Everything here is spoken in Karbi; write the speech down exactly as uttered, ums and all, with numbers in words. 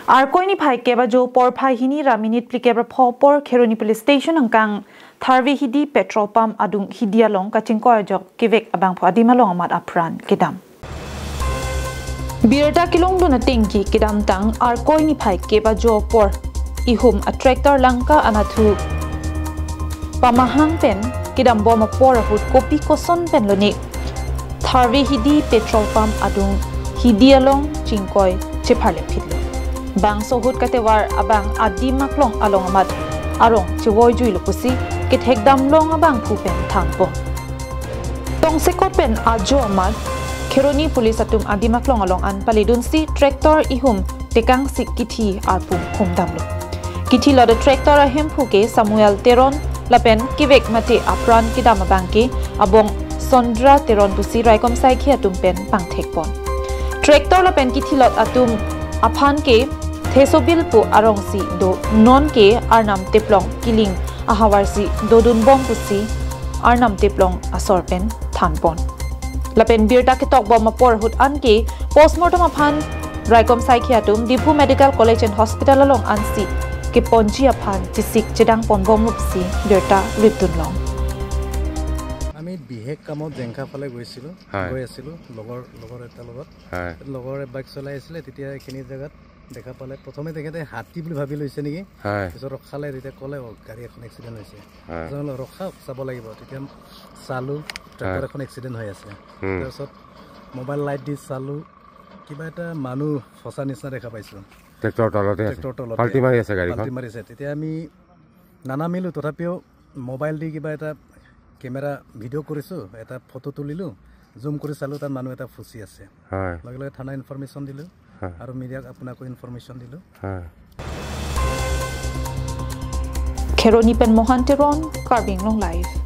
Arkoi niphai kep ajo porphai hini ra minute phlikep ra pho apor Kheroni Police Station angkang Tharve Hidi petrol pump adung hidi along kachingkoi ajok kevek abangphu adim along amat apran kedam. Birta kelongdun atengke kedamtang Arkoi niphai kep ajo apor ihum a tractor langka anatthu pamahang pen kedambom apor ahut kopi koson pen lone Tharve Hidi petrol pump adung hidi along chingkoi chepharlep phitlo. Bangso ahut katovar abang adim aklong along amat arong chevoijuilo pusi kethekdam long abangphu pen thanpon. Tongsekot pen ajo amat Kheroni Police atum adim aklong along an palidunsi tractor ihum tekangsik kithi arpum humdamlo. Kithilot a tractor ahemphu ke Samuel Teron lapen kevek mate apran kedam abang ke abong Sondra Teron pusi raikom saikhi atum pen pangthekpon. Tractor lapen kithilot atum aphan ke Thesobil pu arongsi do, non ke Arnam Teplong kiling ahavarsi dodunbom pusi Arnam Teplong asor pen thanpon. Lapen birta ketokbom apor ahut anke postmortem aphan raikom saikhi atum Diphu Medical College and Hospital along ansi keponji aphan chesik chedangponbomlo pusi birta ripdunlong. আমি বিশেষ কামত জেংখা ফালে গৈছিলোঁ। হয়। গৈ আছিলোঁ লগৰ লগৰ এটাৰ লগত। হয়। লগৰে বাইক চলাই আছিলে, তেতিয়া এইখিনি জেগাত দেখা পালে। প্ৰথমে তেখেতে হাতী বুলি ভাবি লৈছে নেকি। হয়। পিছত ৰখালে, তেতিয়া ক'লে, "অ, গাড়ী এখন এক্সিডেণ্ট হৈছে।" হয়। তাৰপিছত ক'লে, "ৰখাওক, চাব লাগিব।" তেতিয়া চালোঁ, ট্ৰেক্টৰ হয়। এখন এক্সিডেণ্ট হৈ আছে। হুম। তাৰপিছত মোবাইল লাইট দি চালোঁ, কিবা এটা মানুহ ফচা নিচিনা দেখা পাইছোঁ। ট্ৰেক্টৰৰ তলতে আছে। ট্ৰেক্টৰৰ তলতে। পাল্টি মাৰি আছে গাড়ীখন। পাল্টি মাৰিছে। তেতিয়া আমি নানামিলোঁ, তথাপিও মোবাইল দি কিবা এটা কেমেৰা ভিডিঅ' কৰিছোঁ, এটা ফটো তুলিলোঁ, জুম কৰি চালোঁ, তাত মানুহ এটা ফচি আছে। হয়। লগে লগে থানা ইনফৰমেশ্যন দিলোঁ হয়। আৰু মিডিয়াক আপোনাকো ইনফৰমেশ্যন দিলোঁ। হয়। Kheroni pen Mohan Teron, Karbi Anglong Live.